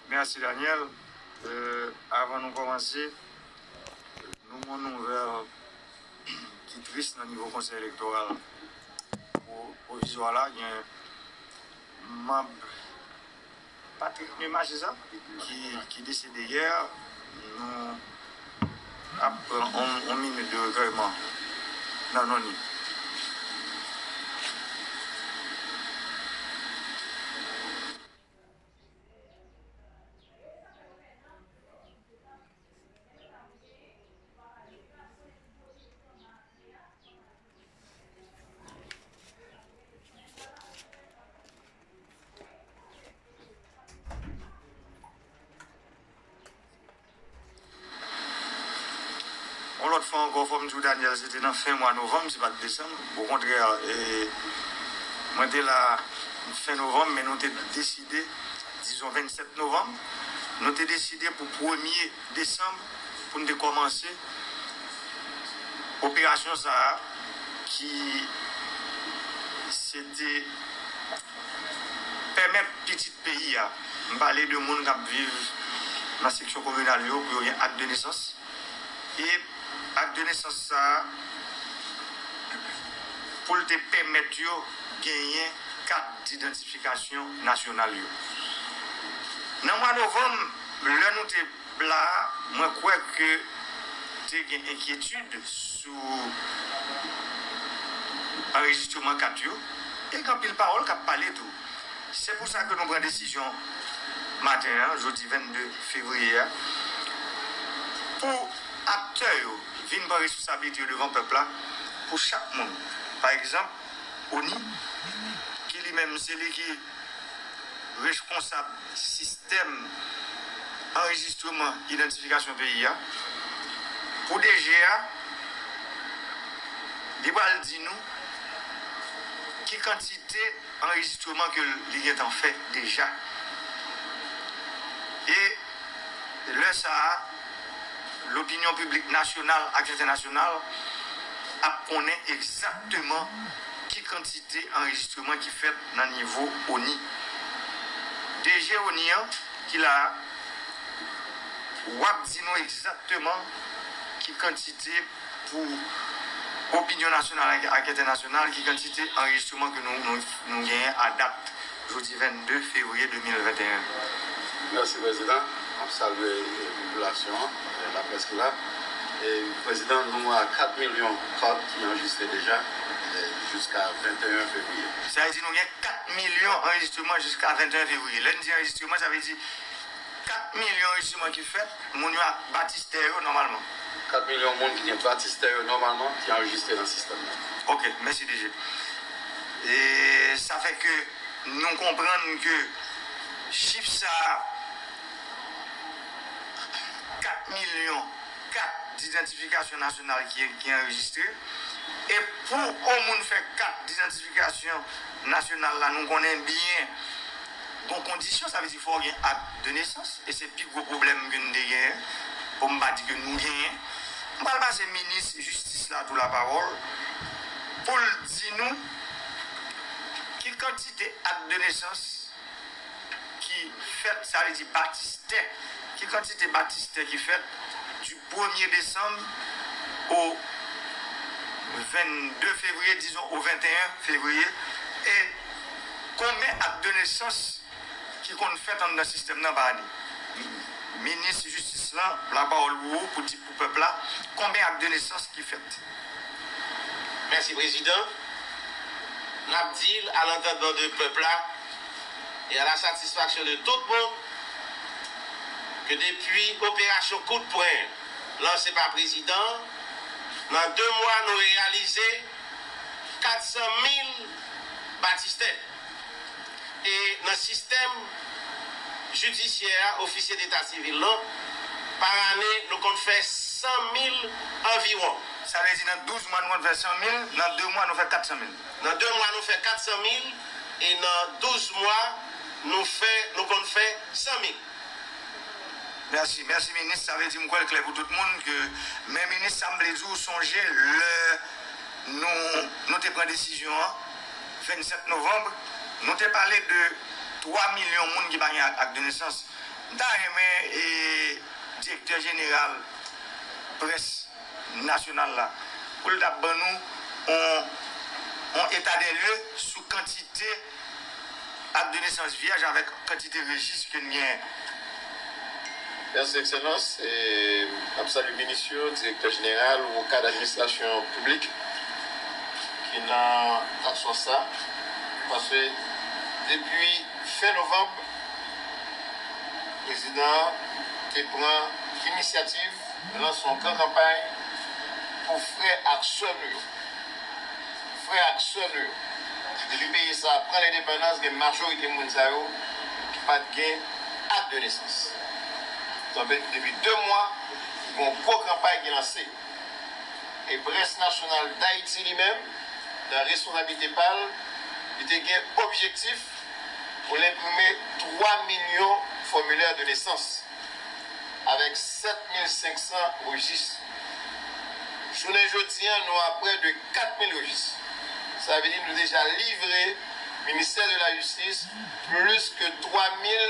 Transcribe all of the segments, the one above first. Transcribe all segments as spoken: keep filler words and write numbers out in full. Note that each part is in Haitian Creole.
Mèsi, Daniel. Euh, avan nou kòmanse, nou gen yon nouvèl ki tris nan nivo Konsèy Elektoral pwo-, pwovizwa la. Gen manm Patrick Numa, se sa? Ki, ki desede yè. Nou ap pran yon, yon minit de rekèyman nan non li. Yon lòt fwa ankò, fò m di w, Daniel, se te nan fen mwa novanm, se pa t desanm. Okontrè, e, mwen te la fen novanm, men nou te deside, dizon vennsèt novanm, nou te deside pou premye desanm, pou n te kòmanse operasyon sa a, ki se te pèmèt pitit peyi a, m pale de moun k ap viv nan seksyon kominal yo, pou yo gen ak de nesans. E ak de nesans sa a, pou l te pèmèt yo genyen kat didantifikasyon nasyonal yo. Nan mwa novanm, lè nou te la a, mwen kwè ke te gen enkyetid sou anrejistreman kat yo, e gen anpil pawòl k ap pale tou. Se pou sa ke nou pran desizyon maten an, jodi vennde fevriye a, pou aktè yo vin pran responsablite yo devan pèp la, pou chak moun. Pa egzanp, ONI, ki li menm se li ki reskonsab sistèm anrejistreman idantifikasyon peyi a, pou DG a, li pral di nou ki kantite anrejistreman ke li gentan fè deja. E lè sa a, lopinyon piblik nasyonal ak entènasyonal ap konnen egzakteman ki kantite anrejistreman ki fèt nan nivo ONI. DG ONI an, ki la a, w ap di nou egzakteman ki kantite pou opinyon nasyonal ak, ak entènasyonal, ki kantite anrejistreman ke nou, nou, nou genyen a dat jodi vennde fevriye de mil venteyen. Mèsi, Prezidan. M ap salye, eh, popilasyon an, eh, laprès ki la. E, Prezidan, nou a kat milyon kat ki anrejistre deja, eh, jiska venteyen fevriye. Sa vle di nou gen kat milyon anrejistreman jiska venteyen fevriye. Lè n di anrejistreman, sa vle di kat milyon anrejistreman ki fèt, moun yo ak batistè yo nòmalman. Kat milyon moun ki gen batistè yo nòmalman ki anrejistre nan sistèm nan. Ok, mèsi, DG. E sa fè ke nou konprann ke chif sa a, kat milyon kat didantifikasyon nasyonal ki, ki anrejistre. E pou yon moun fè kat didantifikasyon nasyonal la, nou konnen byen, gon kondisyon, sa vle di fò w gen ak de nesans, e se pi gwo pwoblèm ke n te genyen, pou m pa di ke nou genyen. M pral pase minis jistis la tou lapawòl, pou l di nou ki kantite ak de nesans ki fèt, sa vle di batistè, ki kantite batistè ki fèt du premye desanm au vennde fevriye, dizon, au venteyen fevriye, e konbyen ak de nesans ki konn fèt anndan sistèm nan pa ane. Minis jistis lan, lapawòl pou ou, pou di pou pèp la, konbyen ak de nesans ki fèt? Mèsi, Prezidan. N ap di l, à l'entendement de pèp la et à la satisfaction de tout moun, ke depi operasyon kout pwen lanse pa Prezidan an, nan de mwa, nou reyalize kat san mil batistè. E nan sistèm jidisyè a, ofisye deta sivil lan, pa ane, nou konn fè san mil anviwon. Sa vle di nan douz mwa, nou konn fè san mil, nan de mwa, nou fè kat san mil. Nan de mwa, nou fè kat san mil, e nan douz mwa, nou fè, nou konn fè san mil. Mèsi, mèsi, minis. Sa vle di, m kwè l klè pou tout moun ke, men minis, sa m vle di w, sonje lè nou, nou te pran desizyon an, vennsèt novanm, nou te pale de twa milyon moun ki pa gen ak, ak de nesans. M ta renmen e, direktè jeneral près nasyonal la pou l ta ban nou yon, yon eta dè lye sou kantite ak de nesans vyèj avèk kantite rejis ke n genyen. Mèsi, Ekselans. E, m ap salye minis yo, direktè jeneral, ou kad administrasyon piblik ki nan aksyon sa. Paske depi fen novanm, prezidan an te pran inisyativ lanse yon gran kanpay pou frè ak sè nou yo. Frè ak sè nou yo. Depi peyi sa a pran lendepandans, gen majorite moun sa yo ki pa t gen ak de nesans. Donk, depi de mwa, gen yon gwo kanpay ki lanse. E Près Nasyonal Dayiti li menm, nan responsablite pa l, li te gen objektif pou l enprime twa milyon fòmilè de nesans avèk sèt mil senk san rejis. Jounen jodi a, nou a prè de kat mil rejis. Sa vle di nou deja livre Ministè de la Jistis plis ke twa mil,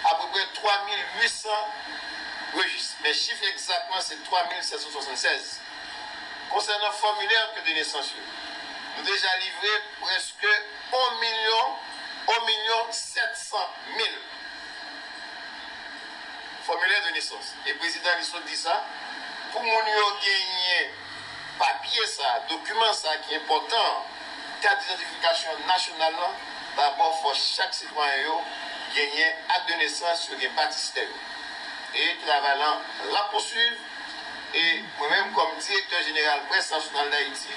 apeprè twa mil uit san rejis. Men chif egzakteman se twa mil sèt san swasannsèz. Konsènan fòmilè de nesans yo, nou deja livre prèske yon milyon, yon milyon sèt san mil fòmilè de nesans. E prezidan li sot di sa, pou moun yo genyen papye sa, dokiman sa ki enpòtan, kat idantifikasyon nasyonal lan, dabò fò chak sitwayen yo genyen ak de nesans, yo gen batistè yo. E travay lan l ap pouswiv, e mwen menm kòm direktè jeneral Près Nasyonal Dayiti,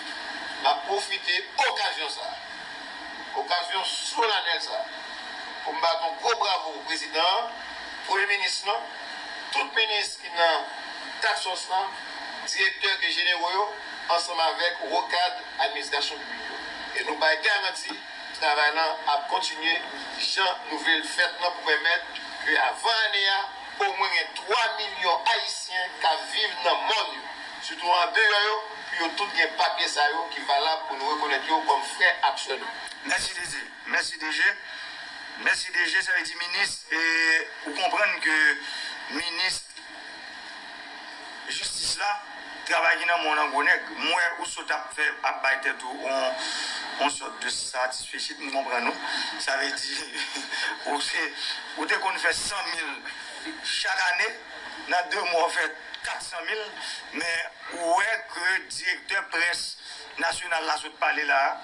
m ap pwofite okazyon sa a, okazyon solanèl sa a, pou m bat yon gwo bravo pou prezidan an, premye minis lan, tout minis ki nan task force lan, direktè ke jenero yo, ansanm avèk wo kad administrasyon piblik yo. E nou bay garanti travay lan ap kontinye jan nou vle l fèt lan pou pèmèt ke avan ane a, omwen gen twa milyon Ayisyen k ap viv nan mòn yo, sitou andeyò yo, pou yo tout gen papye sa yo ki valab pou nou rekonèt yo kòm frè ak sè nou. Mèsi DG. Mèsi DG. Mèsi DG, sa vle di minis, e ou konprann ke minis jistis la, travay ki nan men w lan gwo nèg. M wè ou sot ap fè, ap bay tèt ou on, on sòt de satisfechit, m konprann ou. Sa vle di, ou se, ou te konn fè san mil chak ane, nan de mwa w fè kat san mil, men ou wè ke direktè près nasyonal la sot pale la a,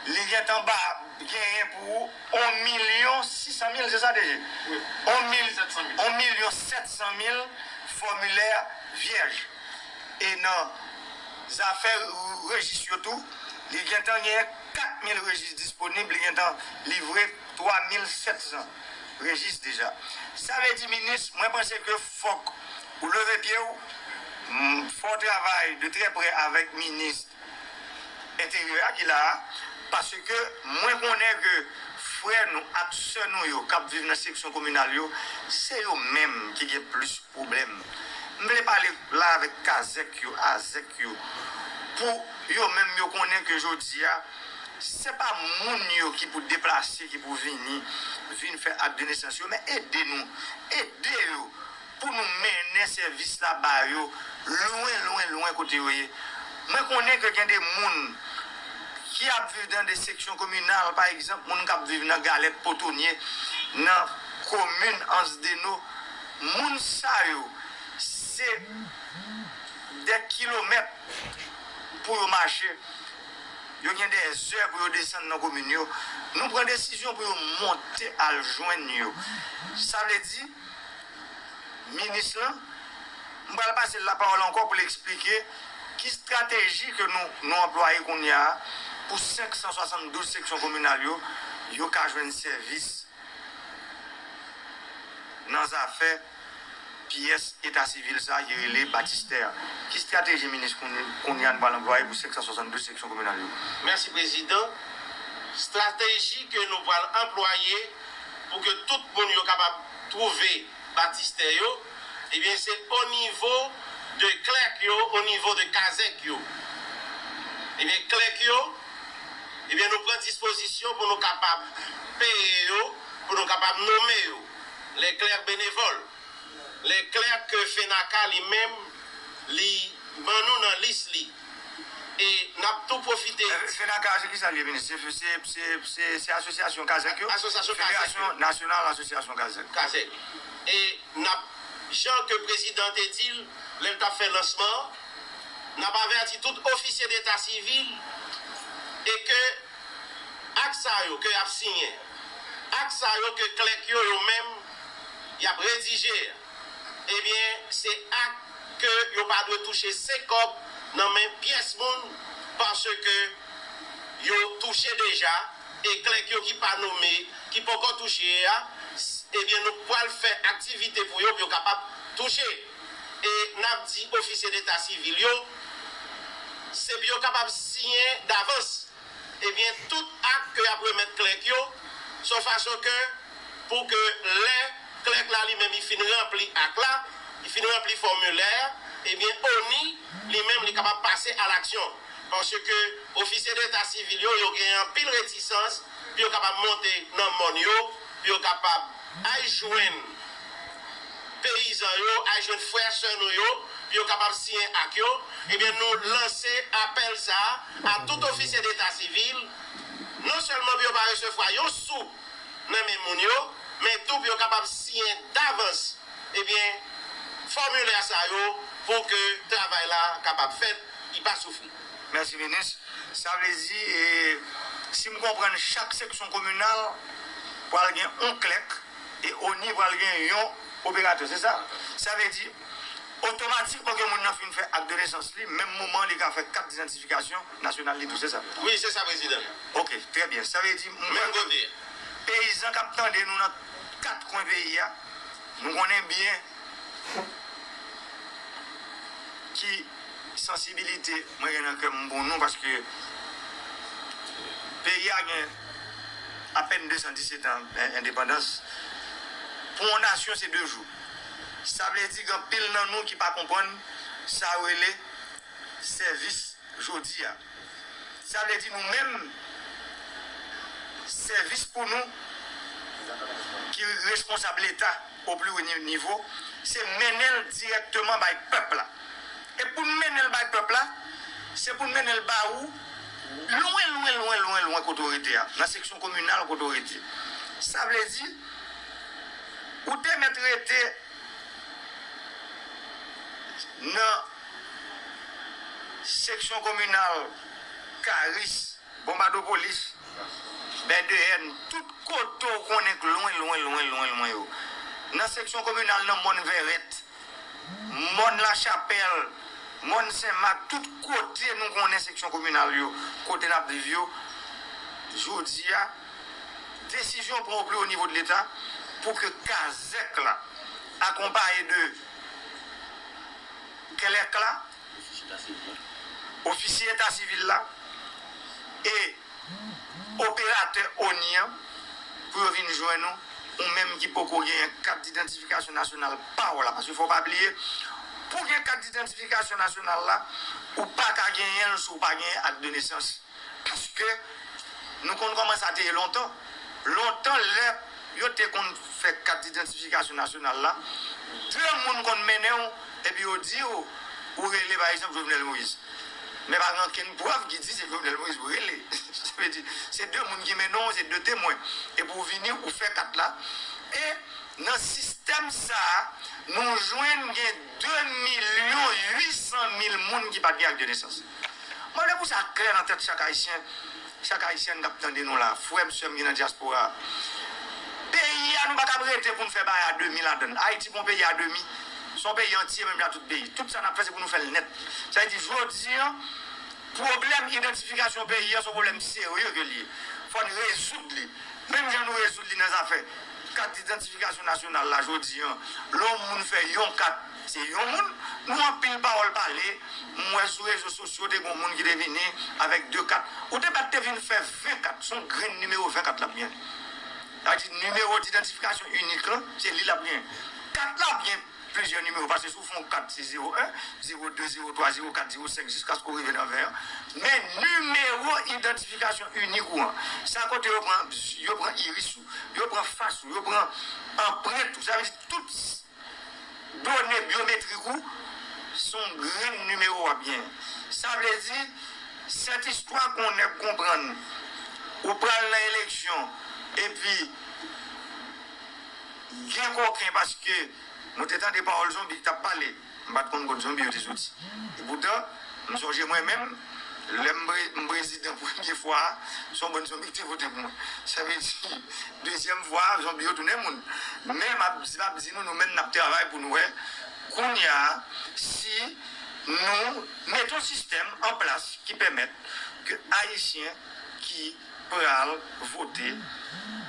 li gentan ba, genyen pou ou yon milyon sis san mil, se sa DG? Wi. Yon mil, yon milyon sèt san mil fòmilè vyèj. E nan zafè rejis yo tou, li gentan genyen kat mil rejis disponib, li gentan livre twa mil sèt san rejis deja. Sa vle di, minis, mwen panse ke fòk ou leve pye w, m, fè w travay de trè prè avèk minis enteryè a ki la a, paske mwen konnen ke frè nou ak sè nou yo k ap viv nan seksyon kominal yo, se yo menm ki gen plis pwoblèm. M vle pale la avèk kazèk yo, azèk yo, pou yo menm yo konnen ke jodi a, se pa moun yo ki pou deplase, ki pou vini, vin fè ak de nesans yo, men ede nou, ede yo, pou nou mennen sèvis la ba yo lwen, lwen, lwen kote yo ye. Mwen konnen ke gen de moun ki ap viv nan de seksyon kominal, pa egzanp, moun k ap viv nan Galèt, Potonye, nan komin Anse des Eaux, moun sa yo, se dè kilomèt pou yo mache. Yo gen dè zè pou yo desann nan komin yo. Nou pran desizyon pou yo monte al jwenn yo. Sa vle di, minis lan, m pral pase l lapawòl ankò pou l eksplike ki estrateji ke nou, nou anplwaye kounye a pou senk san swasanndouz seksyon kominal yo, yo ka jwenn sèvis nan zafè pyès eta sivil sa a ki rele batistè a. Ki estrateji minis kounye, kounye a nou pral anplwaye pou senk san swasanndouz seksyon kominal yo? Mèsi, Prezidan. Estrateji ke nou pral anplwaye pou ke tout moun yo kapab twouve batistè yo, ebyen, se o nivo de klèk yo, o nivo de kazèk yo. Ebyen, klèk yo, ebyen, nou pran dispozisyon pou nou kapab peye yo, pou nou kapab nonmen yo, les clercs bénévoles. Lè klèk ke FENACA li menm, li ban nou nan lis li. E n ap tou pwofite. Eh, FENACA, se ki sa l ye, minis? Se, se, se, se, se asosyasyon kazèk yo? Asosyasyon kazèk yo. Federasyon Nasyonal Asosyasyon Kazèk. Kazèk. E n ap, jan ke prezidan te di l, lè l t ap fè lansman an, n ap avèti tout ofisye deta sivil e ke ak sa yo ke y ap siyen, ak sa yo ke klèk yo, yo menm, y ap redije a, ebyen, se ak ke yo pa dwe touche senk kòb nan men pyès moun, paske yo touche deja, e klèk yo ki pa nome, ki poko touche a, s-, ebyen, nou pral fè aktivite pou yo, pou yo kapab touche. E n ap di ofisye deta sivil yo, se pou yo kapab siyen davans, ebyen, tout ak ke y ap remèt klèk yo, se yon fason ke, pou ke lè klèk la li menm, li fin ranpli ak la, li fin ranpli fòmilè a, ebyen, ONI, li menm, li kapab pase alaksyon. Paske ofisye deta sivil yo, yo gen anpil retisans pou yo kapab monte nan mòn yo, pou yo kapab al jwenn peyizan yo, al jwenn frè sè nou yo, pou yo kapab siyen ak yo, ebyen, nou lanse apèl sa a a tout ofisye deta sivil, non sèlman pou yo pa resevwa yon sou nan men moun yo, men tou pou yo kapab siyen davans, ebyen, fòmilè sa yo pou ke travay la kapab fèt, li pa soufri. Mèsi, minis. Sa vle di, e, si m konprann, chak seksyon kominal pral gen yon klèk e ONI pral gen yon operatè, se sa? Sa vle di, otomatikman ke moun nan fin fè ak de nesans li, menm moman li ka fè kat idantifikasyon nasyonal li tou, se sa? Wi, se sa, prezidan. Ok, trè byen. Sa vle di, m Menm kote. Peyizan k ap tande nou nan kat kwen peyi a, nou konnen byen ki sansibilite mwen gen nan kè m pou nou, paske peyi a gen apèn de san disèt an, en-, endepandans. Pou yon nasyon, se de jou. Sa vle di gen anpil nan nou ki pa konprann sa yo rele sèvis jodi a. Sa vle di nou menm, sèvis pou nou ki responsab Leta o pli wo ni-, nivo, se mennen l dirèkteman bay pèp la. E pou n mennen l bay pèp la, se pou n mennen l ba ou lwen, lwen, lwen, lwen, lwen kote w rete a, nan seksyon kominal kote w rete. Sa vle di, ou te mèt rete nan seksyon kominal Karis, Bonbadopolis, Bèdeyèn, tout kote w konnen k lwen, lwen, lwen, lwen, lwen yo. Nan seksyon kominal nan Mòn Vèrèt, Mòn Lachapèl, Mòn Sen Mak, tout kote nou konnen seksyon kominal yo, kote n ap viv yo, jodi a, desizyon pran o pli wo nivo de Leta pou ke kazèk la, akonpaye de klèk la, ofisye eta sivil la e operatè ONI an pou yo vin jwenn ou, ou menm ki poko genyen kat idantifikasyon nasyonal pa w la. Paske fò w pa bliye, pou gen kat idantifikasyon nasyonal la, ou pa ka genyen l si w pa genyen ak de nesans. Paske nou konn kòman sa te ye lontan. Lontan, lè yo te konn fè kat idantifikasyon nasyonal la, de moun konn mennen w, epi yo di w, ou rele, pa egzanp, Jovenel Moïse. Men pa gen okenn prèv ki di se Jovenel Moïse ou rele. Sa vle di, se de moun ki mennen w, se de temwen. Epi w vini, ou fè kat la. E nan sistèm sa a, nou jwenn gen de milyon uit san mil moun ki pa t gen ak de nesans. Mwen vle pou sa klè nan tèt chak Ayisyen, chak Ayisyèn k ap tande nou la, frè m, sè m ki nan dyaspora a. Peyi a, nou pa t ap rete pou n fè bagay a demi ladan l. Ayiti pa yon peyi a demi. Se yon peyi antye, menm jan ak tout peyi. Tout sa n ap fè, se pou nou fè l nèt. Sa vle di, jodi a, pwoblèm idantifikasyon peyi a, se yon pwoblèm serye ke l ye. Fò n rezoud li. Menm jan nou rezoud li nan zafè kat idantifikasyon nasyonal la jodi a, lè yon moun fè yon kat, se yon moun, nou anpil pawòl pale, m wè sou rezo sosyo te gen yon moun ki te vini avèk de kat. Ou te mèt te vin fè ven kat, se yon grenn nimewo ven kat l ap gen. Sa vle di nimewo didantifikasyon inik lan, se li l ap gen. Kat la ap gen plizyè nimewo, paske si w fè yon kat, se zewo en, zewo de, zewo twa, zewo kat, zewo senk, jiskaske w rive nan ven an. Men nimewo idantifikasyon inik ou an, sa kote yo pran, yo pran iris ou, yo pran fas ou, yo pran anprent ou. Sa vle di tout Done byometrik ou, se yon grenn nimewo w ap genyen. Sa vle di, sèt istwa ke yon nèg konprann, ou pral nan eleksyon, epi gen koken paske nou te tande pawòl zonbi ki t ap pale. M pa t konn kot zonbi yo te soti. Epoutan, m sonje mwen menm, lè m pre- m prezidan premye fwa a, se yon bann zonbi ki te vote pou mwen. Sa vle di, dezyèm fwa a, zonbi yo tounen moun. Men m ap di, m ap di nou, nou menm n ap travay pou nou wè, kounye a, si nou mete yon sistèm an plas ki pèmèt ke Ayisyen ki pral vote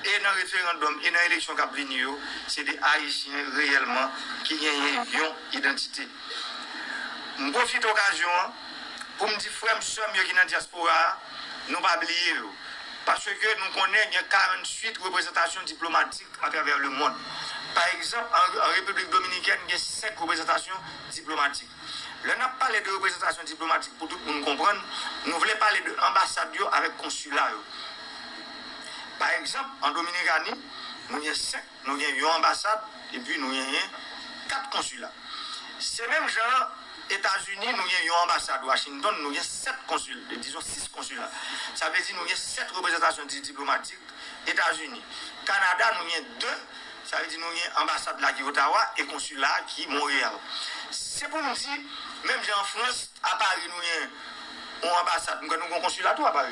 e nan referandòm e nan eleksyon k ap vini yo, se de Ayisyen reyèlman ki genyen yon idantite. M pwofite okazyon an pou m di frè m, sè m yo ki nan dyaspora a, nou pa bliye yo. Paske nou konnen gen karanntuit reprezantasyon diplomatik atravè lemonn. Pa egzanp, an, an Repiblik Dominikèn, gen senk reprezantasyon diplomatik. Lè n ap pale de reprezantasyon diplomatik, pou tout moun konprann, nou vle pale de anbasad yo avèk konsila yo. Pa egzanp, an Dominikani, nou gen senk, nou gen yon anbasad, epi nou genyen kat konsila. Se menm jan an, Etazini, nou gen yon anbasad, Washington, nou gen sèt konsil, dizon sis konsila. Sa vle di nou gen sèt reprezantasyon di- diplomatik Etazini. Kanada, nou gen de, sa vle di nou gen anbasad la ki Ottawa e konsila a ki Monreyal. Se pou m di, menm jan an Frans, a Pari nou gen yon anbasad, m kwè nou gen yon konsila tou a Pari.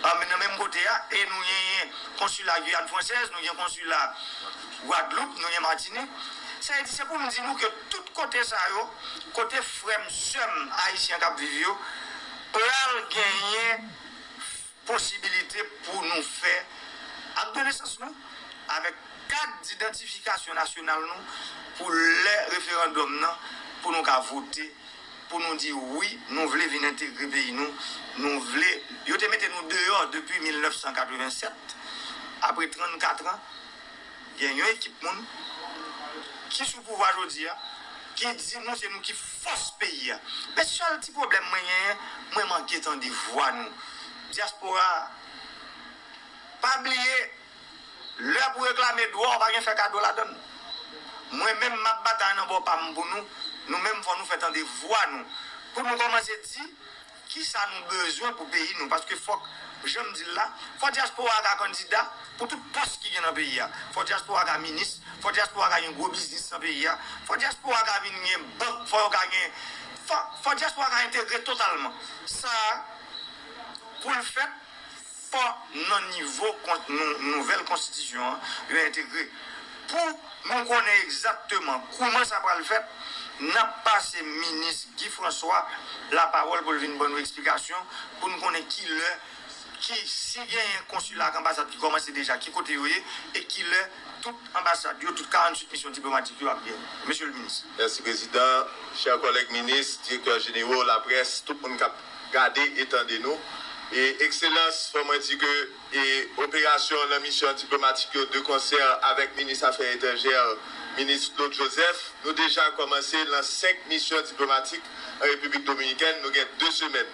Ah, men nan menm kote a, e nou genyen konsila Giyàn Fransèz, nou gen konsila Gwadloup, nou gen Matinik. Sa vle di, se pou m di nou ke tout kote sa yo, kote frè m, sè m ayisyen k ap viv yo, pral genyen posibilite pou nou fè ak de nesans nou, avèk kat didantifikasyon nasyonal nou, pou lè referandòm nan, pou nou ka vote, pou nou di wi, nou vle vin entegre peyi nou, nou vle. Yo te mete nou deyò depi mil nèf san katreven sèt, apre trannkat an, gen yon ekip moun ki sou pouvwa jodi a, ki di nou se nou ki fòs peyi a. Men sèl ti pwoblèm mwen genyen, mwen manke tande vwa nou. Dyaspora, pa bliye, lè pou reklame dwa, w pa gen fè kado ladan l. Mwen menm, m ap batay nan bò pa m pou nou. Nou menm, fò nou fè tande vwa nou. Pou nou kòmanse di kisa nou bezwen pou peyi nou. Paske fòk, jan m di l la, fò dyaspora ka kandida pou tout pòs ki gen nan peyi a. Fò dyaspora ka minis, fò dyaspora ka gen gwo biznis nan peyi a. Fò dyaspora ka vin gen bank, fò yo ka gen, fò, fò dyaspora ka entegre totalman. Sa a, pou l fèt, fò nan nivo kon- nou- nouvèl konstitisyon an, yo entegre. Pou nou konnen egzakteman kouman sa pral fèt, n ap pase minis Guy François lapawòl pou l vin ban nou eksplikasyon, pou n konnen kilè, ki, si genyen konsila ak anbasad ki kòmanse deja, ki kote yo ye, e kilè tout anbasad yo, tout karanntuit misyon diplomatik yo ap genyen. Mesye le minis. Mèsi, Prezidan. Chè kòlèg minis, direktè jenewo, laprès, tout moun k ap gade e tande nou. E, Ekselans, fò mwen di ke, e, operasyon nan misyon diplomatik yo, de konsè avèk minis afè etranjè, minis Claude Joseph, nou deja kòmanse nan senk misyon diplomatik an Repiblik Dominikèn. Nou gen de semèn.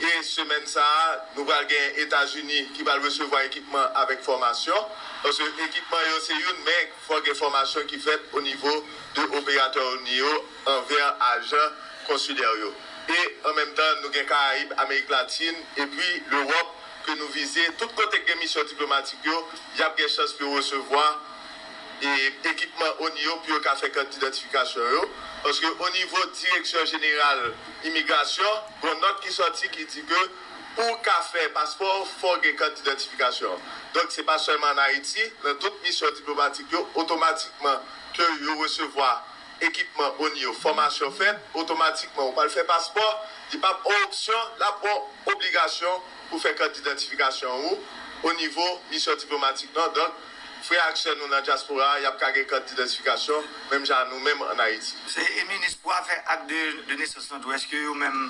E semèn sa a, nou pral gen Etazini ki pral resevwa ekipman avèk fòmasyon. Paske ekipman yo se youn, men fò gen fòmasyon ki fèt o nivo de operatè ONI yo anvè ajan konsilè yo. E an menm tan, nou gen Karayib, Amerik Latin, epi Lewòp ke nou vize. Tout kote k gen misyon diplomatik yo, y ap gen chans pou yo resevwa e ekipman ONI yo pou yo ka fè kat idantifikasyon yo. Paske o nivo Direksyon Jeneral Imigrasyon, gon nòt ki sòti ki di ke pou w ka fè paspò, fò w gen kat idantifikasyon. Donk, se pa sèlman ann Ayiti, nan tout misyon diplomatik yo, otomatikman ke yo resevwa ekipman ONI yo, fòmasyon fèt, otomatikman ou pral fè paspò, li p ap yon opsyon, l ap yon obligasyon pou fè kat idantifikasyon ou o nivo misyon diplomatik lan. Donk, frè ak sè nou nan dyaspora a, y ap ka gen kat idantifikasyon, menm jan nou menm ann Ayiti. Se, e minis, pou afè ak de, de nesans lan tou, èske yo menm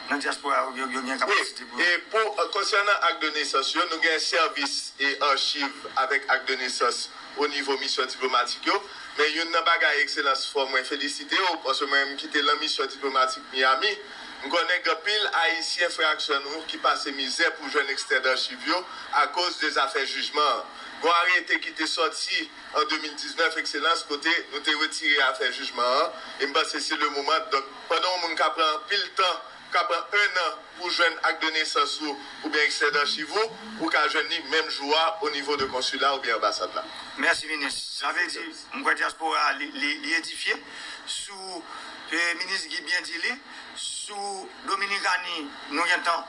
nan dyaspora a, yo, yo gen kapasite pou yo? E pou, konsènan ak de nesans yo, nou gen sèvis e achiv avèk ak de nesans o nivo misyon diplomatik yo. Men youn nan bagay, Ekselans, fò mwen felisite w, paske mwen menm ki te lan misyon diplomatik Miami, m konnen gen anpil Ayisyen, frè ak sè nou, ki pase mizè pou jwenn ekstrè dachiv yo akoz de zafè jijman an. Yon arete ki te sòti an de mil diznèf, Ekselans, kote nou te retire afè jijman an, e m panse se le moman. Donk, pandan yon moun ka pran anpil tan, ka pran en an pou jwenn ak de nesans ou oubyen eksè dachiv ou, ou ka jwenn li menm jou a o nivo de konsila oubyen anbasad la. Mèsi, minis. Sa vle di, m kwè dyaspora a, li, li, li edifye sou, e, minis Guy byen di li, sou Dominikani, nou gentan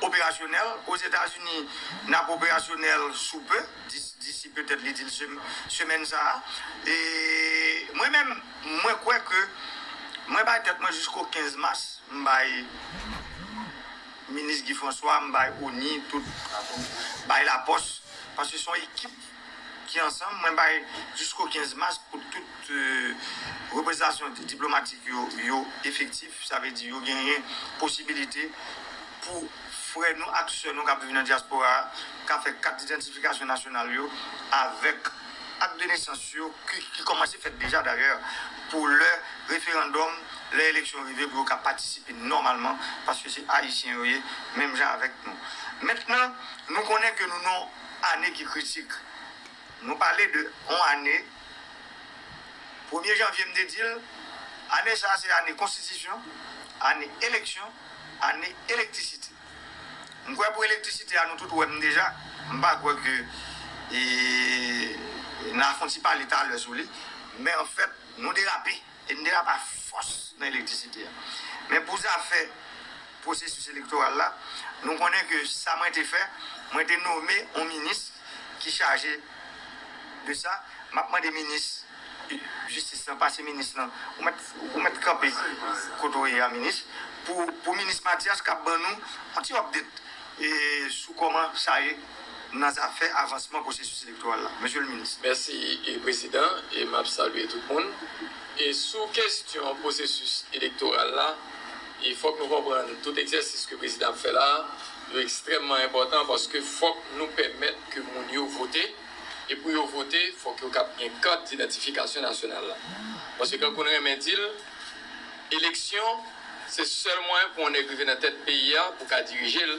operasyonèl. Ozetazini, n ap operasyonèl sou pe, dis-, disi petèt li di l sem-, semèn sa a. E mwen menm, mwen kwè ke mwen bay tèt mwen jisko kenz mas, m bay minis Guy François, m bay ONI, tout, bay Lapòs, paske se yon ekip ki ansanm, mwen bay jisko kenz mas pou tout, e, reprezantasyon di-, diplomatik yo, yo efektif, sa vle di yo genyen posibilite pou frè nou ak sè nou k ap viv nan dyaspora a, ka fè kat idantifikasyon nasyonal yo avèk ak de nesans yo ki, ki kòmanse fèt deja dayè, pou lè referandòm, lè eleksyon rive, pou yo ka patisipe nòmalman, paske se Ayisyen yo ye, menm jan avèk nou. Mentnan, nou konnen ke nou nan yon ane ki kritik. Nou pale de yon ane, premye janvye m te di l, ane sa a se ane konstitisyon, ane eleksyon, ane elektrisite. M kwè pou elektrisite a, nou tout wè m deja. M pa kwè ke, e, n a fè yon ti pale talè sou li. Men anfèt, nou derape. E n derape a fòs nan elektrisite a. Men pou zafè pwosesis elektoral la, nou konnen ke sa mwen te fè, mwen te nome yon minis ki chaje de sa. M ap mande minis jistis lan, pase minis lan, ou mèt, ou mèt kanpe kote w ye a, minis, pou, pou minis Mathias k ap ban nou yon ti update, e, sou kòman sa ye nan zafè avansman pwosesis elektoral la. Mesye le minis. Mèsi, e, Prezidan, e m ap salye tout moun. E sou kesyon pwosesis elektoral la, e fòk nou konprann tout egzèsis ke Prezidan ap fè la a, yo ekstrèmman enpòtan paske fòk nou pèmèt ke moun yo vote. E pou yo vote, fòk yo kab gen kat idantifikasyon nasyonal la. Paske kankou n renmen di l, eleksyon, se sèl mwayen pou yon nèg rive nan tèt peyi a, pou ka dirije l,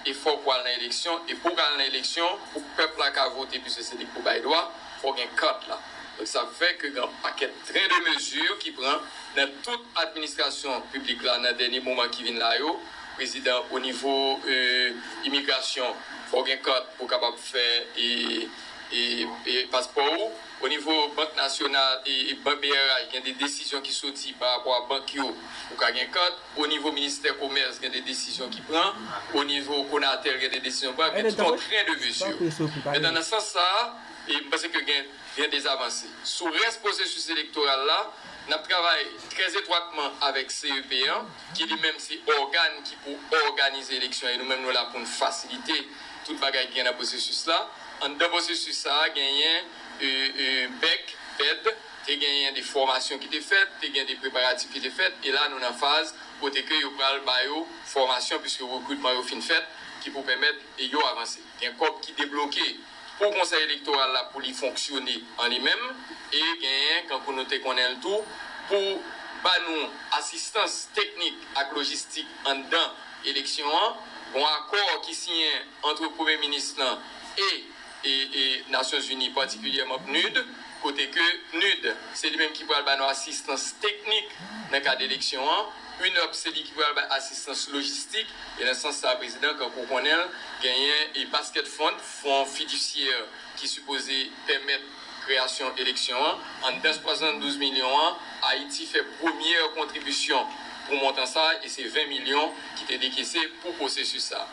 e fòk w al nan eleksyon, e pou w ka al nan eleksyon, pou pèp la ka vote, piske se li k pou bay dwa, fò w gen kat la. Donk, sa fè ke gen yon pakèt tren de mezi ki pran nan tout administrasyon piblik la nan dènye moman ki vin la yo. Prezidan, o nivo, e, imigrasyon, fò w gen kat pou w kapab fè, e, e, e paspò w. O nivo Bank Nasyonal e, e Bank B R H, gen de desizyon ki soti pa rapò a bank yo, ou ka gen kat. O nivo Ministè Komès, gen de desizyon ki pran. O nivo Konatel, gen de desizyon pran. Gen tout yon tren de mezi. Mentnan, nan sans sa a, e m panse ke gen, gen de zavanse. Sou rès pwosesis elektoral la, n ap travay trè etwatman avèk C E P an, ki li menm se ògàn ki pou òganize eleksyon, e nou menm nou la pou n fasilite tout bagay ki gen nan pwosesis la. Anndan pwosesis sa a, genyen, e, e, bèk, pèd, te genyen de fòmasyon ki te fèt, te gen de preparatif ki te fèt, e la nou nan faz kote ke yo pral ba yo fòmasyon, piske rekritman yo fin fèt, ki pou pèmèt, e, yo avanse. Gen kòb ki debloke pou Konsèy Elektoral la pou li fonksyone an li menm, e genyen, kankou nou te konnen l tou, pou ba nou asistans teknik ak lojistik anndan eleksyon an. Gon akò ki siyen ant Premye Minis lan e, e, e Nasyonzini, patikilyèman PNUD, kote ke PNUD, se li menm ki pral ba nou asistans teknik nan kad eleksyon an. UNUP, se li ki pral bay asistans lojistik. E nan sans sa, Prezidan, kankou w konnen l, genyen e Basket Fund, fon fidisyè ki sipoze pèmèt kreyasyon eleksyon an. Anndan swasanndouz milyon an, Ayiti fè premyè kontribisyon pou montan sa a, e se ven milyon ki te dekese pou pwosesis sa a.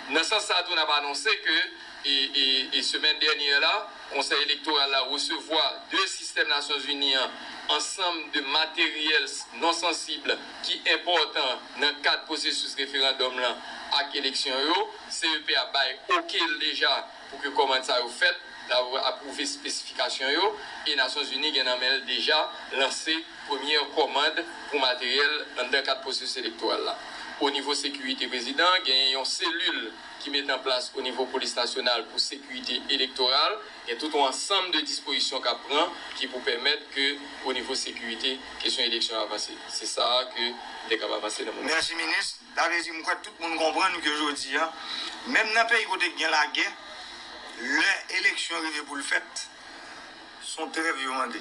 Nan sans sa a tou, n ap anonse ke, e, e, e semèn dènyè la, Konsèy Elektoral la resevwa de sistèm Nasyonzini an ansanm de materyèl non sansib ki enpòtan nan kad pwosesis referandòm lan ak eleksyon yo. C E P a bay oke l deja pou ke kòmand sa yo fèt, l ap apwouve espesifikasyon yo, e Nasyonzini gen nan men l deja lanse premyè kòmand pou materyèl anndan kad pwosesis elektoral la. O nivo sekirite, Prezidan, genyen yon selil ki mete an plas o nivo Polis Nasyonal pou sekirite elektoral. Gen tout yon ansanm de dispozisyon k ap pran ki pou pèmèt ke o nivo sekirite, kesyon eleksyon avanse. Se sa a ke m te kab avanse nan moman. Mèsi, minis. Sa vle di, m kwè tout moun konprann ke jodi a, menm nan peyi kote k gen lagè, Lè eleksyon rive pou l fèt, se yon trèv yo mande.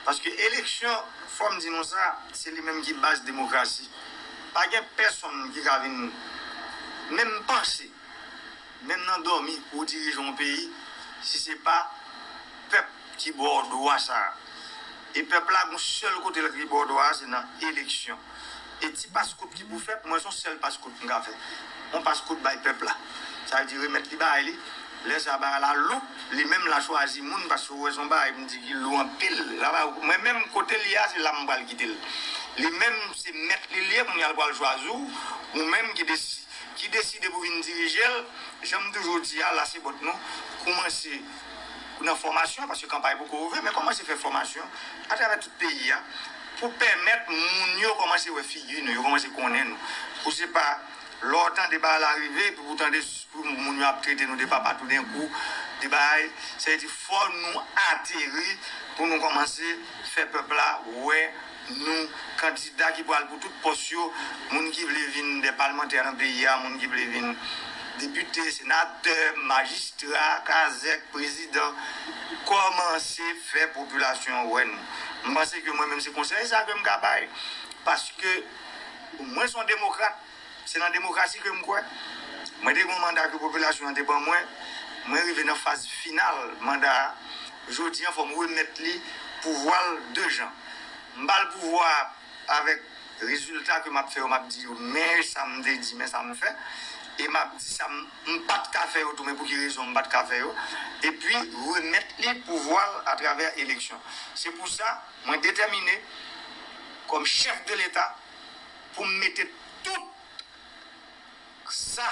Paske eleksyon, fò m di nou sa, se li menm ki baz demokrasi. Pa gen pèsonn ki ka vin menm panse, menm nan dòmi, pou dirije yon peyi, si se pa pèp ki ba w dwa sa a. E pèp la, gon sèl kote l ki ba w dwa a, se nan eleksyon. E ti pas kout ki pou fèt, mwen se yon sèl pas kout m ka fè. Yon pas kout bay pèp la. Sa vle di remèt li bay li. Lè sa bagay la lou, li menm l a chwazi moun, paske ou wè se yon bagay m di ki lou anpil. La ba, mwen menm kote l ye a, se la m pral kite l. Li menm se mèt li l ye, kounye a l pral chwazi w, ou menm ki desi-, ki deside pou vin dirije l. Jan m toujou di a, lase bòt nou, koumanse nan fòmasyon, paske kanpay poko ouvè, men kòmanse fè fòmasyon atravè tout peyi a pou pèmèt moun yo kòmanse wè figi nou, yo kòmanse konnen nou. Pou se pa lè w tande bagay la rive, epi pou tande s-, pou moun yo ap trete nou de papa toudenkou, de bagay, sa vle di fò nou ateri pou nou kòmanse fè pèp la wè nou kandida ki pral pou tout pòs yo, moun ki vle vin de palmantè nan peyi a, moun ki vle vin depite, senatè, majistra, kazèk, prezidan, kòmanse fè popilasyon an wè nou. M panse ke mwen menm se konsèy sa ke m ka bay, paske mwen se yon demokrat, se nan demokrasi ke m kwè. Mwen te gen yon manda ke popilasyon an te ban mwen, mwen rive nan faz final manda a. Jodi an, fò m remèt li pouvwa l de jan. M ba l pouvwa a avèk rezilta ke m ap fè yo, m ap di yo, men sa m te di, men sa m fè. E m ap di sa m, m pa t ka fè yo tou, men pou ki rezon m pa t ka fè yo. Epi, remèt li pouvwa l atravè eleksyon. Se pou sa, mwen detèmine, kòm chèf de Leta, pou m mete tout sa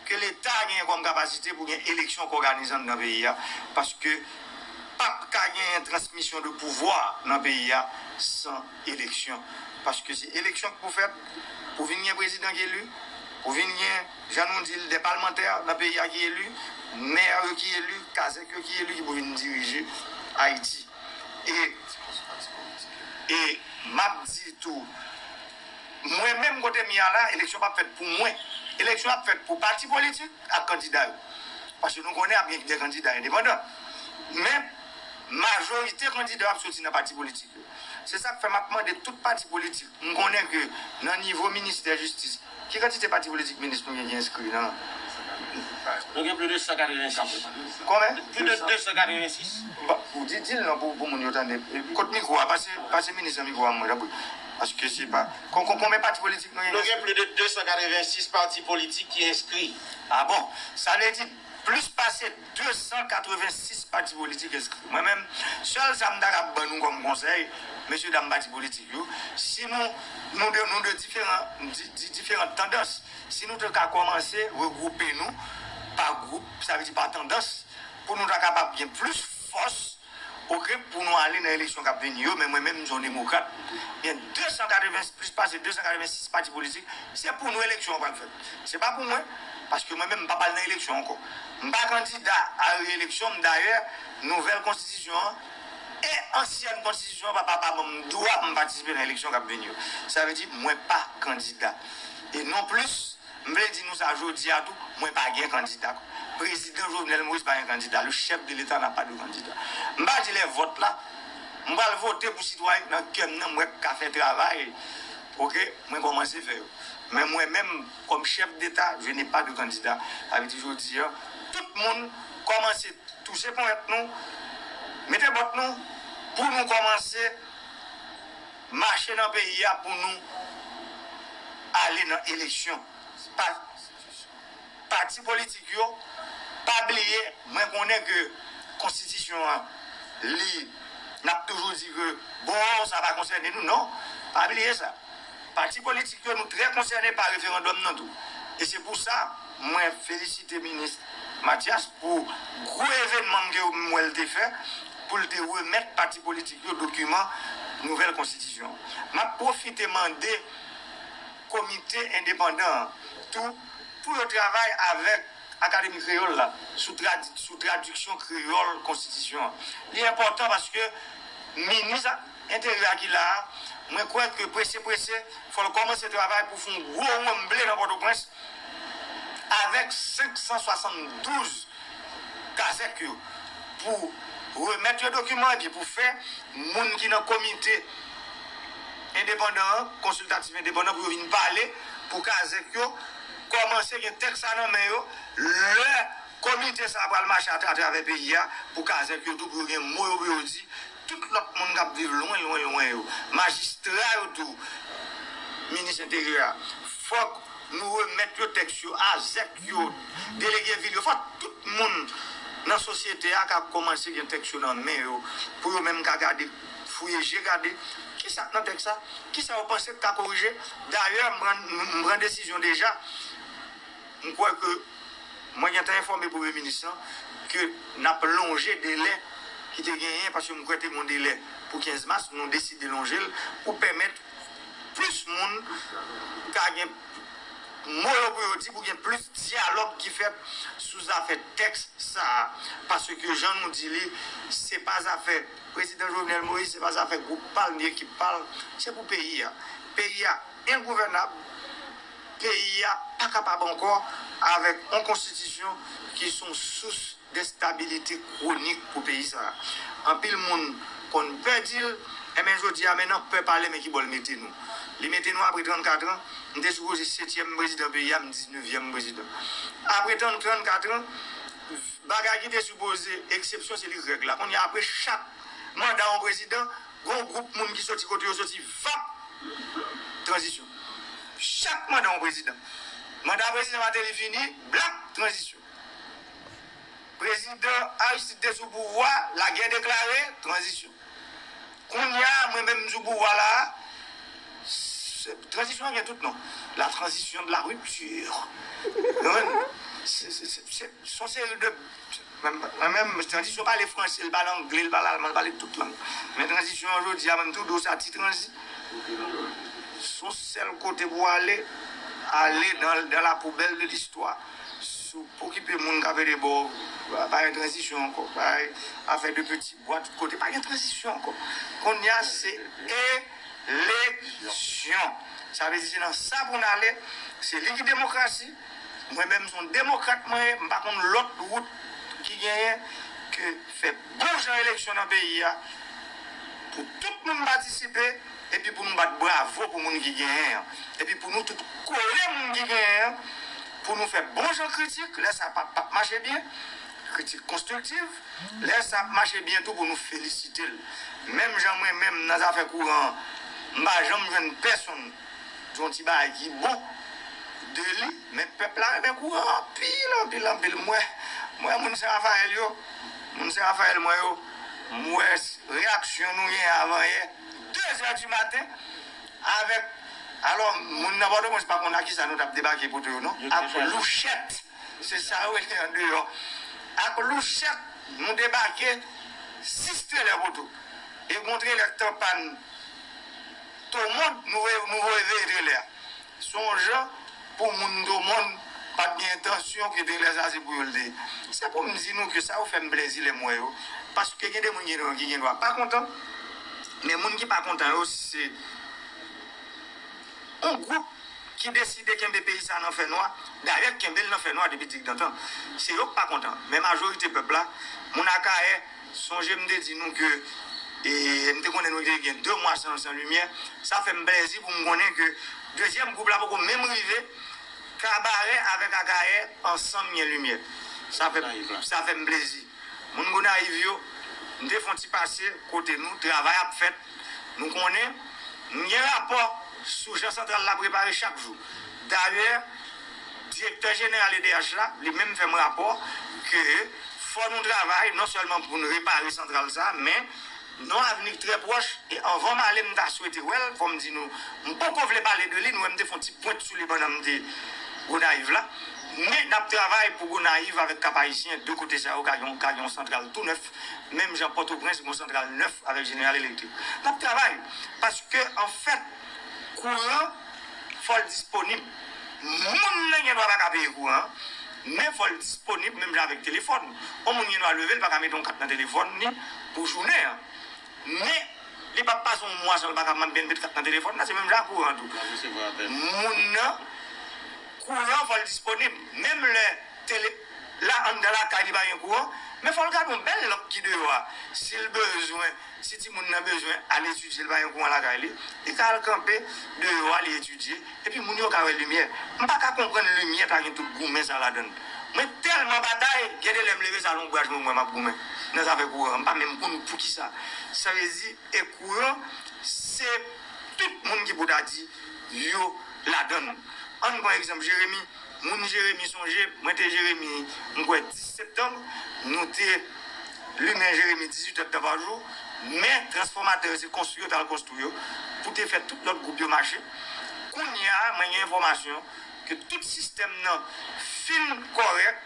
ke Leta genyen kòm kapasite pou gen eleksyon k òganize anndan peyi a, paske p ap ka genyen transmisyon de pouvwa nan peyi a san eleksyon. Paske se eleksyon k pou fèt pou vin gen prezidan ki eli, pou vin gen, jan nou di l, de palmantè nan peyi a ki eli, mè yo ki eli, kazèk yo ki eli, ki pou vin dirije Ayiti. E, e m ap di tou, mwen menm kote m ye a la, eleksyon p ap fèt pou mwen. Eleksyon ap fèt pou pati politik ak kandida yo. Paske nou konnen ap gen de kandida endepandan. Men, majorite kandida yo ap soti nan pati politik yo. Se sa k fè m ap mande tout pati politik. M konnen ke nan nivo ministè jistis, ki kantite pati politik minis nou gen ki enskri nan? Nou gen plis de san katrevensis. Konbyen? Plis de de san katrevensis. Ba, ou di, di l non pou, pou moun yo tande. Kot mikwo a, pase, pase minis nan mikwo a mwen, tanpri. Paske se pa. Kon, kon, konbyen pati politik nou gen? Nou gen plis de de san katrevensis pati politik ki enskri. A bon? Sa vle di plis pase de san katrevensis pati politik enskri. Mwen menm, sèl sa m ta kab ban nou kòm konsèy, mesye dam pati politik yo, si nou, nou de, nou de diferan, di, di diferan tandans, si nou te ka kòmanse regwoupe nou pa gwoup, sa vle di pa tandans, pou nou ta kapab gen plis fòs, oke, pou nou ale nan eleksyon k ap vini yo, men mwen menm, m se yon demokrat, gen de san katreven, plis pase de san katrevensis pati politik, se pou nou eleksyon an pral fèt. Se pa pou mwen, paske mwen menm, m p ap al nan eleksyon ankò. M pa kandida a reyeleksyon m, dayè, nouvèl konstitisyon an e ansyèn konstitisyon an pa, pa, pa ban m dwa pou m patisipe nan eleksyon k ap vini yo. Sa vle di, mwen pa kandida. E non plis, m vle di nou sa jodi a tou, mwen pa gen kandida. Prezidan Jovenel Moïse pa gen kandida. Le chef de l'État n'a pas de candidat. M pa di lè vòt la, m pral vote pou sitwayen k nan kè m nan, m wè k ka fè travay. Oke, mwen kòmanse fè yo. Men mwen menm, kòm chèf deta, je n'ai pas de candidat. Sa vle di jodi a, tout moun kòmanse touche ponyèt nou, mete bòt nou, pou nou kòmanse mache nan peyi a, pou nou ale nan eleksyon. Pa, pati politik yo, pa bliye, mwen konnen ke konstitisyon an, li, n ap toujou di ke, bon, sa pa konsène nou, non, pa bliye sa. Pati politik yo, nou trè konsène pa referandòm nan tou. E se pou sa, mwen felisite minis Mathias pou gwo evènman ke m wè l te fè, pou l te remèt pati politik yo dokiman nouvèl konstitisyon. M ap pwofite mande komite endepandan an tou pou yo travay avèk Akademi Kreyòl la sou tradi-, sou tradiksyon kreyòl konstitisyon an. Li enpòtan paske minis Enteryè a ki la a, mwen kwè ke prese prese, fò l kòmanse travay pou fè yon gwo wonm ble nan Pòtoprens avèk senk san swasanndouz kazèk yo, pou remèt yo dokiman epi pou fè moun ki nan komite endepandan an, konsiltatif endepandan, pou yo vin pale pou kazèk yo kòmanse gen tèks sa nan men yo. Lè komite sa a pral mache atravè peyi a pou kazèk yo tou, pou yo gen mo yo pou yo di, tout lòt moun k ap viv lwen, lwen, lwen yo, majistra yo tou, minis enteryè a, fòk nou remèt yo tèks yo, azèk yo, delege vil yo, fòk tout moun nan sosyete a ka kòmanse gen tèks yo nan men yo, pou yo menm ka gade, fouye je gade, kisa k nan tèks sa, kisa yo panse k ka korije. Dayè, m pran, m pran desizyon deja. M kwè ke mwen gentan enfòme premye minis lan ke n ap lonje delè ki te genyen, paske m kwè te gen yon delè pou kenz mas, nou deside lonje l pou pèmèt plis moun ka gen mo yo pou yo di, pou gen plis dyalòg ki fèt sou zafè tèks sa a. Paske jan nou di li, se pa zafè prezidan Jovenel Moïse, se pa zafè gwoup pa l ni ekip pa l, se pou peyi a. Peyi a engouvènab, peyi a pa kapab ankò avèk yon konstitisyon ki se yon sous destabilite kwonik pou peyi sa a. Anpil moun konn pè di l, enben jodi a, men nan pè pale, men ki bò l mete nou. Li mete nou apre trannkat an, m te sipoze setyèm prezidan peyi a, m diznevyèm prezidan. Apre trannkat an, bagay ki te sipoze eksepsyon, se li règ la. Kounye a, apre chak manda yon prezidan, gen yon gwoup moun ki soti kote yo soti, vap, tranzisyon. Chak manda yon prezidan. Manda prezidan Martelly fini, blap, tranzisyon. Prezidan Aristide te sou pouvwa, lagè deklare, tranzisyon. Kounye a, mwen menm m sou pouvwa la, se- tranzisyon an gen tout non. La transition de la rupture. Ou konprann? Se- se- se- se- se yon seri de Mwen menm, tranzisyon pale franse, l pale angle, l pale alman, l pale tout lang. Men tranzisyon an jodi a, mwen tou di w sa, ti tranzi. Se yon sèl kote pou w ale, ale dans, dans la poubelle de l'histoire. Si w pa okipe moun k ap ede ba w, pa gen tranzisyon ankò. Pa gen afè de peti bwa tout kote, pa gen tranzisyon ankò. Kounye a, se eleksyon. Sa vle di se nan sa pou n ale. Se li ki demokrasi. Mwen menm, se yon demokrat mwen ye, m pa konn lòt wout ki genyen ke fè bon jan eleksyon nan peyi a, pou tout moun patisipe, epi pou nou bat bravo pou moun ki genyen an, epi pou nou tout kole moun ki genyen an, pou nou fè bon jan kritik, lè sa p ap, p ap mache byen, kritik konstriktiv, lè sa ap mache byen tou pou nou felisite l. Menm jan mwen menm nan zafè kouran an, m pa janm jwenn pèsonn di yon ti bagay ki bon de li, men pèp la renmen kouran anpil, anpil, anpil. M wè, m wè moun Sen Rafayèl yo, moun Sen Rafayèl mwen yo, m wè reyaksyon nou genyen avanyè, de zè di maten, avèk, alò, moun nan Pòtoprens pa konn a kisa nou t ap debake poto yo non, ak louchèt. Se sa yo rele andeyò. Ak louchèt, nou debake sis trelè poto. E gon trelè k t an pàn Tomond, nou voye, nou voye veye trelè a. Se yon jan pou moun Tomond pa t gen entansyon ke trelè sa se pou yo l te ye. Se pou m di nou ke sa yo fè m plèzi lè m wè yo. Paske gen de moun gen, ki gen dwa pa kontan, men moun ki pa kontan yo, se yon gwoup ki deside kenbe peyi sa nan fènwa, dayè kenbe l nan fènwa depi digdantan. Se yo k pa kontan. Men majorite pèp la, moun Akayè, sonje m te di nou ke, e, m te konnen nou te gen de mwa san, san limyè. Sa fè m plèzi pou m konnen ke dezyèm gwoup la poko menm rive. Kabarè avèk Akayè ansanm gen limyè. Sa fè, sa fè m plezi. Moun Gonayiv yo, m te fè yon ti pase kote nou, travay ap fèt. Nou konnen, m gen rapò sou jan santral la prepare chak jou. Dayè, direktè jeneral E D H la, li menm fè m rapò ke fò nou travay non sèlman pou nou repare santral sa, men nan yon avni trè pwòch, e anvan m ale, m ta swete wè l, fò m di nou, m poko vle pale de li, nou wè m te fè yon ti pwent sou li pandan m te Gonayiv la. Men n ap travay pou Gonayiv avèk Kap Ayisyen, de kote sa yo ka gen, ka gen yon santral tou nèf, menm jan Pòtoprens gen yon santral nèf avèk Jeneral Elektrik. N ap travay, paske anfèt, kouran, fò l disponib. Moun nan gen dwa pa ka peye kouran an, men fò l disponib menm jan avèk telefòn. Yon moun gen dwa leve, l pa ka mete yon kat nan telefòn li pou jounen an. Men, li p ap pase yon mwa san l pa ka mande met kat nan telefòn nan, se menm jan ak kouran tou. Moun nan, kouran fò l disponib. Menm lè tele, la, anndan lakay li pa gen kouran, Men fò l gade yon bèl lanp ki deyò a. Si l bezwen, si timoun nan bezwen al etidye, l pa gen kouran lakay li, li ka al kanpe deyò a, li etidye, epi moun yo ka wè limyè. M pa ka konprann limyè ta gen tout goumen sa ladan l. Mwen tèlman batay, gen de lè m leve sa l yon braj mwen, mwen m ap goumen nan zafè kouran an. M pa menm konn poukisa. Sa vle di, e kouran, se tout moun ki pou ta di yo ladan l. Ann pran egzanp Jeremi. Moun Jeremi sonje, mwen te Jeremi, m kwè dis septanm, nou te limen Jeremi dizuit èdtan pa jou, men transfòmatè yo se konstwi yo t al konstwi yo pou te fè tout lòt gwoup yo mache. Kounye a, mwen gen enfòmasyon ke tout sistèm nan fin kòrèk.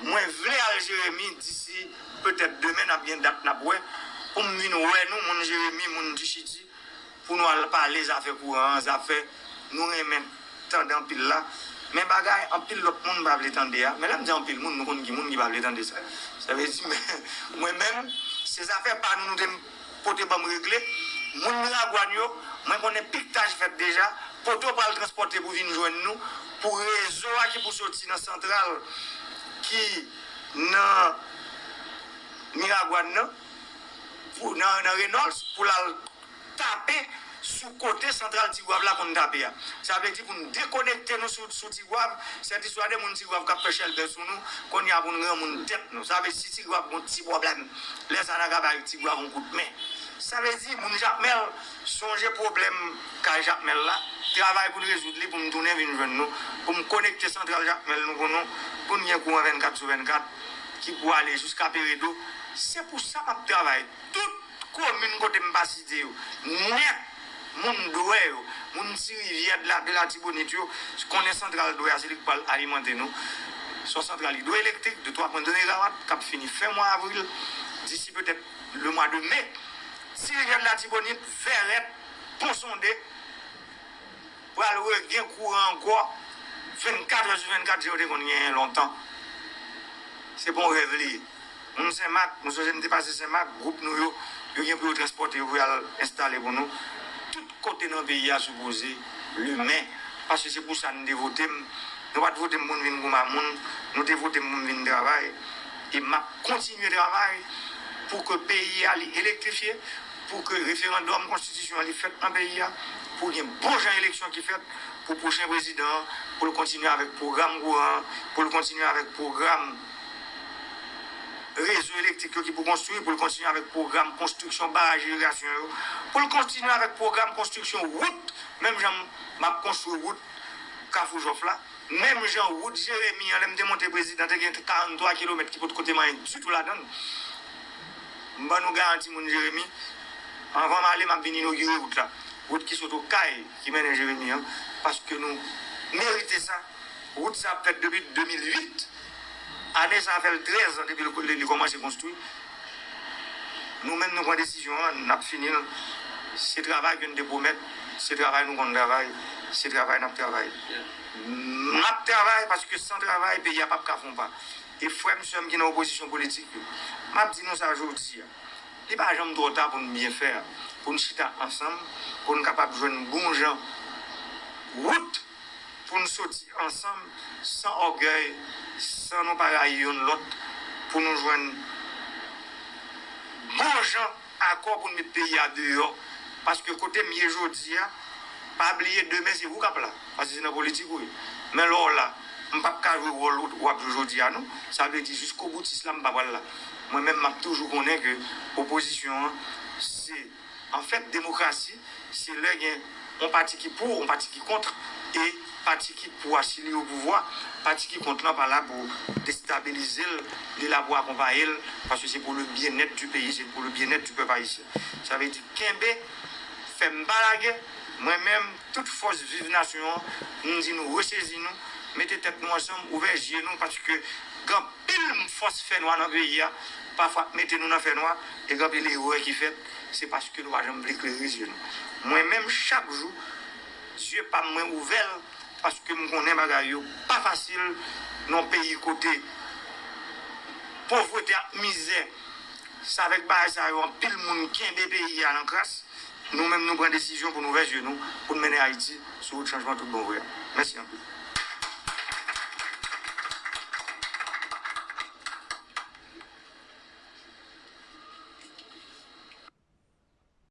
Mwen vle al Jeremi disi petèt demen n ap gen dat n ap wè pou m vin wè nou, moun Jeremi, moun Dichiti, pou nou al pale zafè kouran an, zafè nou renmen tande anpil la. Men bagay anpil lòt moun pa vle tande a. Men lè m di anpil moun, nou konn ki moun ki pa vle tande sa. Sa vle di, men, mwen menm, se zafè pa nou nou te pote ban m regle. Moun Miragwàn yo, mwen konnen piktaj fèt deja. Poto pral transpòte pou vin jwenn nou, pou rezo a ki pou soti nan santral ki nan Miragwàn nan, pou, nan, nan Reynolds, pou l al tape sou kote santral Tigwav la konn tape a. Sa vle di pou n dekonekte nou sou, sou Tigwav, sèt istwa de moun Tigwav k ap fè chèlbè sou nou, kounye a pou n granmoun tèt nou. Sa vle di si Tigwav gon ti pwoblèm, lè sa n a ka bay Tigwav yon kout men. Sa vle di moun Jakmèl, sonje pwoblèm kay Jakmèl la, travay pou n rezoud li, pou m tounen vin jwenn nou, pou m konekte santral Jakmèl nou pou nou, pou n gen kouran vennkat sou vennkat, ki pou ale jiska Peredo. Se pou sa m ap travay. Tout komin kote m pa site yo, nèt, moun Dwè yo, moun Ti Rivyè, de la, de Latibonit yo, konnen santral Dwè a, se li k pral alimante nou. Se yon santral idwoelektrik de twa pwen de megawat k ap fini fen mwa avril, disi petèt le mwa de me. Ti Rivyè, de Latibonit, Vèrèt, Pon Sonde, pral regen kouran ankò vennkat è sou vennkat, jan yo te konn genyen lontan. Se pa yon rèv li ye. Moun Senmak, nou sonje m te pase Senmak, gwoup nou yo, yo gen pou yo transpòte yo pou y al enstale pou nou. Tout kote nan peyi a sipoze limen, paske se pou sa n te vote m. Nou pa t vote m pou n vin goumen moun, nou te vote m pou m vin travay. E m ap kontinye travay pou ke peyi a li elektrifye, pou ke referandòm konstitisyon an li fèt nan peyi a, pou gen bon jan eleksyon ki fèt, pou pwochen prezidan an, pou l kontinye avèk pwogram kouran an, pou l kontinye avèk pwogram rezo elektrik yo ki pou konstwi, pou l kontinye avèk pwogram konstriksyon baraj irigasyon yo, pou l kontinye avèk pwogram konstriksyon wout, menm jan m ap konstwi wout Kafou Jòf la, menm jan wout Jeremi an, lè m te monte prezidan, te gen karannntwa kilomèt ki potko te manyen ditou ladan l. M ban nou garanti moun Jeremi, anvan m ale, m ap vin inogire wout la. Wout ki sot Okay, ki mennen Jeremi an, paske nou merite sa. Wout sa ap fèt depi de mil uit. Ane sa a fè l trèz an depi li, li, li kòmanse konstwi. Nou menm, nou pran desizyon an, n ap fini l. Se travay ke n te pwomèt, se travay nou konn travay, se travay n ap travay. N ap travay paske san travay, peyi a p ap ka fè yon pa. E frè m, sè m ki nan opozisyon politik yo, m ap di nou sa jodi a. Li pa janm twò ta pou n byen fè, pou n chita ansanm, pou n kapab jwenn bon jan wout, pou n soti ansanm, san ògèy, san nou pa rayi youn lòt, pou nou jwenn bon jan akò pou n met peyi a deyò. Paske kote m ye jodi a, pa bliye demen se ou k ap la, paske se nan politik ou ye. Men lè w la, m p ap ka jwe wòl ou w ap jwe jodi a non. Sa vle di jiskoboutis la, m pa pral la. Mwen menm, m ap toujou konnen ke opozisyon an, se, anfèt, demokrasi, se lè gen yon pati ki pou, yon pati ki kont, e pati ki pou a, si li o pouvwa, pati ki kont lan pa la pou destabilize l, li la pou akonpaye l, paske se pou le byennèt di peyi, se pou le byennèt di pèp ayisyen. Sa vle di, kenbe, fè m pa lage, mwen menm, tout fòs Viv Nasyon an, m di nou resezi nou, mete tèt nou ansanm, ouvè zye nou, paske gen anpil fòs fènwa nan peyi a, pafwa ap mete nou nan fènwa, e gen anpil erè ki fèt, se paske nou pa janm vle klere zye nou. Mwen menm, chak jou, zye pa m mwen ouvè l, paske m konnen bagay yo pa fasil nan yon peyi kote povrete ak mizè, se avèk bagay sa yo anpil moun kenbe peyi a nan kras. Nou menm, nou pran desizyon pou n ouvè zye nou, pou n mennen Ayiti sou wout chanjman tout bon vre a. Mèsi anpil.